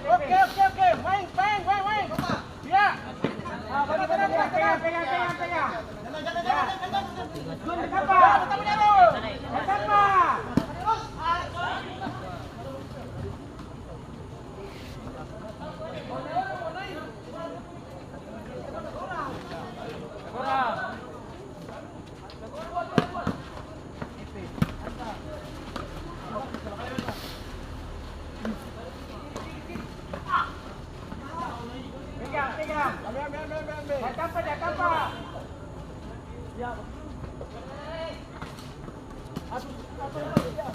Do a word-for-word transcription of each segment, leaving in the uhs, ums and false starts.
Oke, oke, oke. Maeng, maeng, maeng, maeng. Iya. Ah, bagi, bagi, pegang, pegang, pegang, pegang, pegang. Ya. Jun, kenapa? Kenapa? Pegang, pegang. Ambil, ambil, ambil, ambil, ambil. Jangan tampa, jangan tampa. Ya. Aduh, aduh, aduh, ya.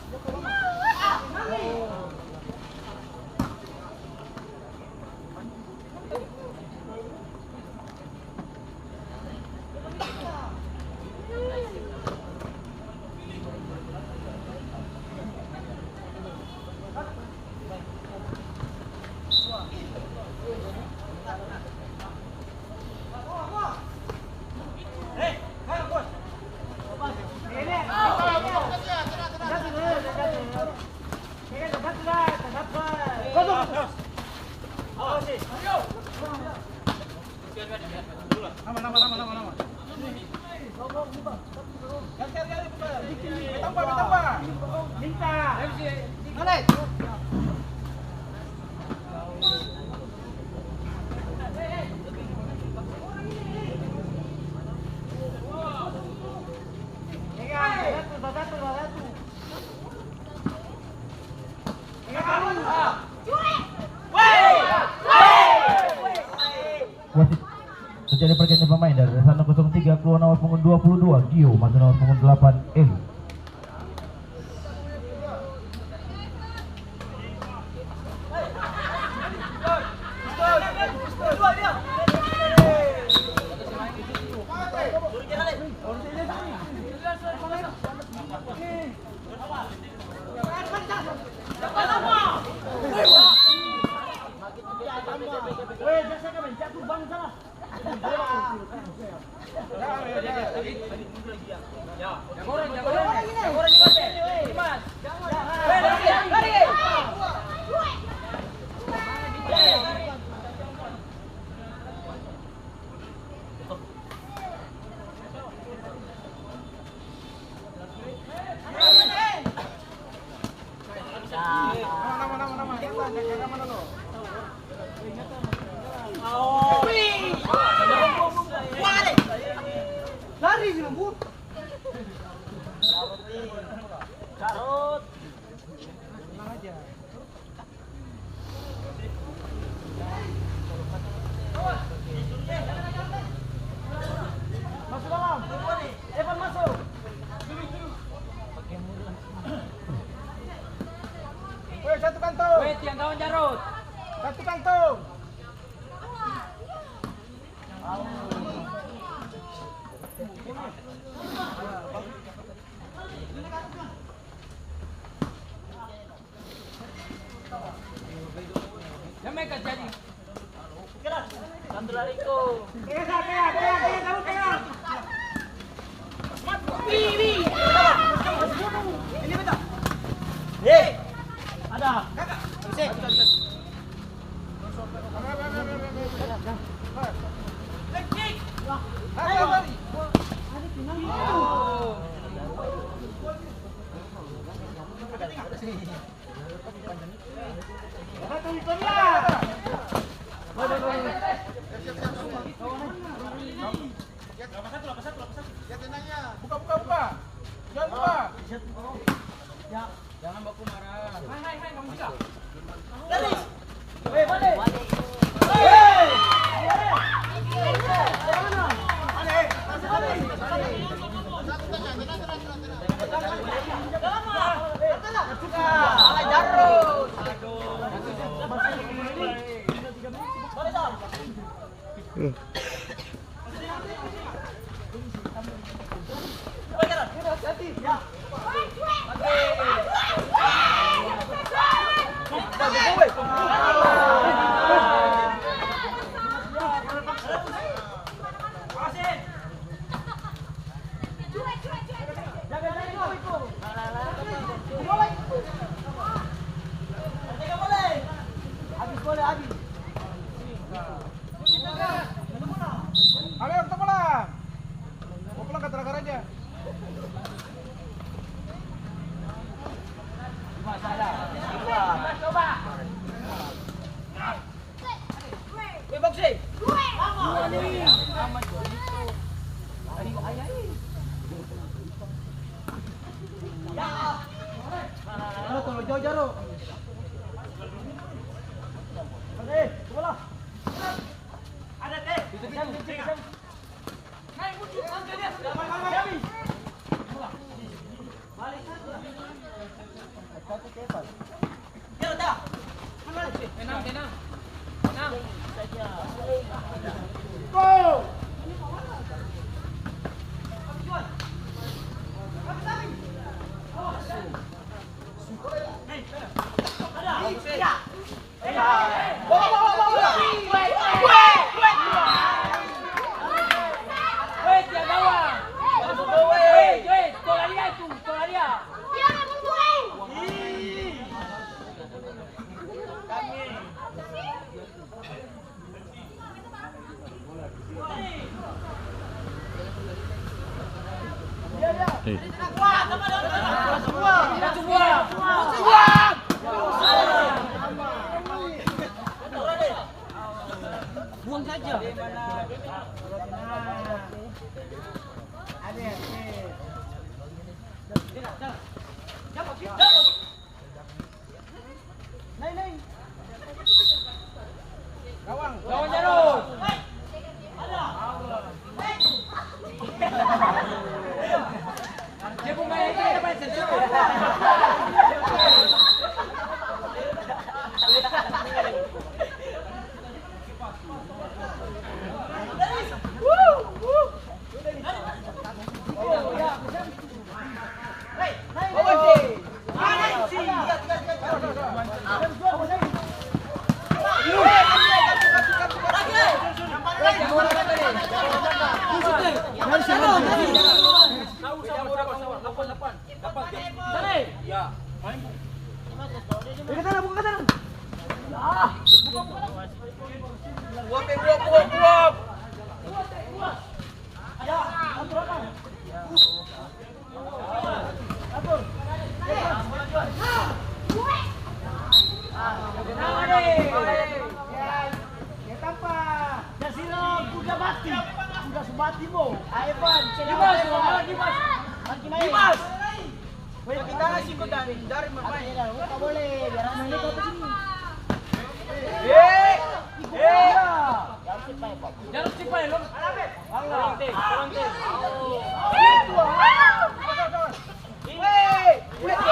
Wasit, terjadi pergantian pemain dari Resano kosong tiga, keluar nomor punggung dua puluh dua, Gio, masuk nomor punggung delapan, Eli. Lari bilang, Bu. Carut. Tenang aja. Masuk dalam. Evan masuk. Weh, satu kantong. Weh, tiang kawan Jarot. Satu kantong. Buka, buka, buka. Jangan lupa. Jangan baku marah. Hai, hai, hai, kamu juga. Hei, balik. Hei. Hei. Mana? Balik. Balik. Tenang, tenang, tenang, tenang. Jangan, jangan, jangan, jangan. Tenang, tenang. Tenang. Eh. Buang saja. Gawang. Gawang jarum. Dia pemain itu, dia main sensor. Buka, buka, buka, buka. Buang, buang, buang, buang. Dimas, Dimas. Dimas. Weh, kita kasih ikut dari, dari bermain. Buka boleh, biar asik. Eh, eh. Jarum sipai, lo. Tolong, Teh, tolong, Teh. Weh, weh.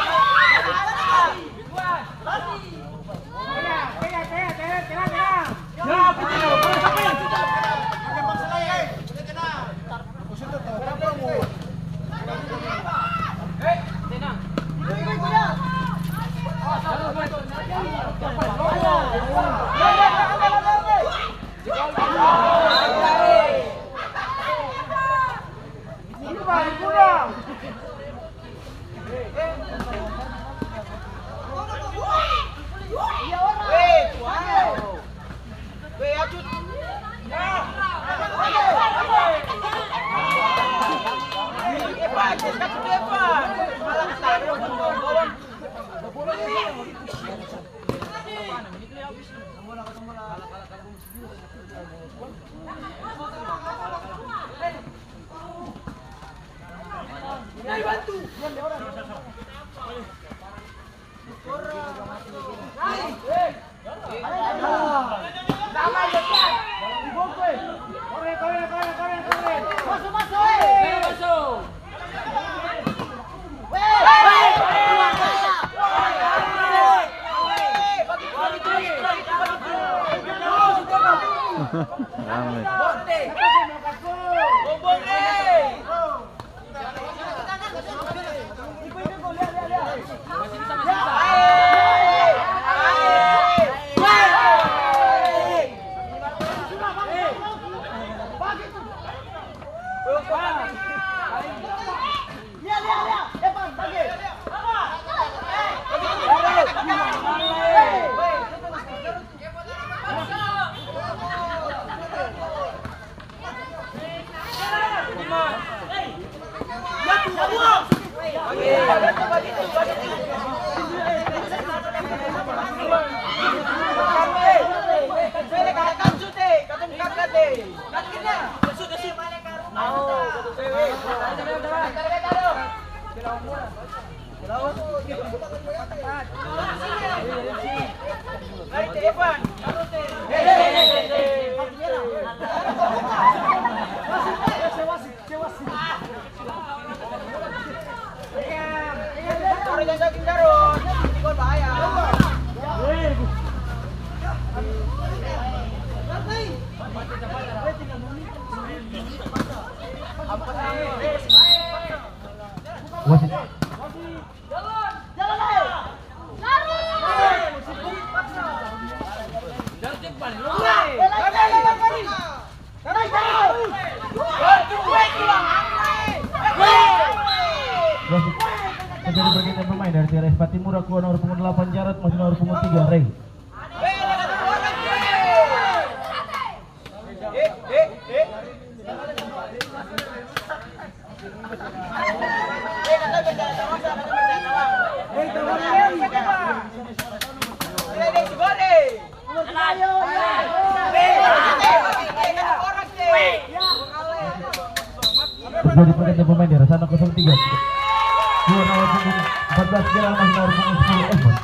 Rame. Wasit. Wasit. Terjadi pergantian pemain dari T R S Patimura, keluar nomor punggung delapan, Jarod, masuk nomor punggung tiga, Rey. Terjadi pergantian pemain di arah sana, kosong tiga. Keluar nomor punggung empat belas, Gerald, masuk nomor punggung sepuluh, Osman.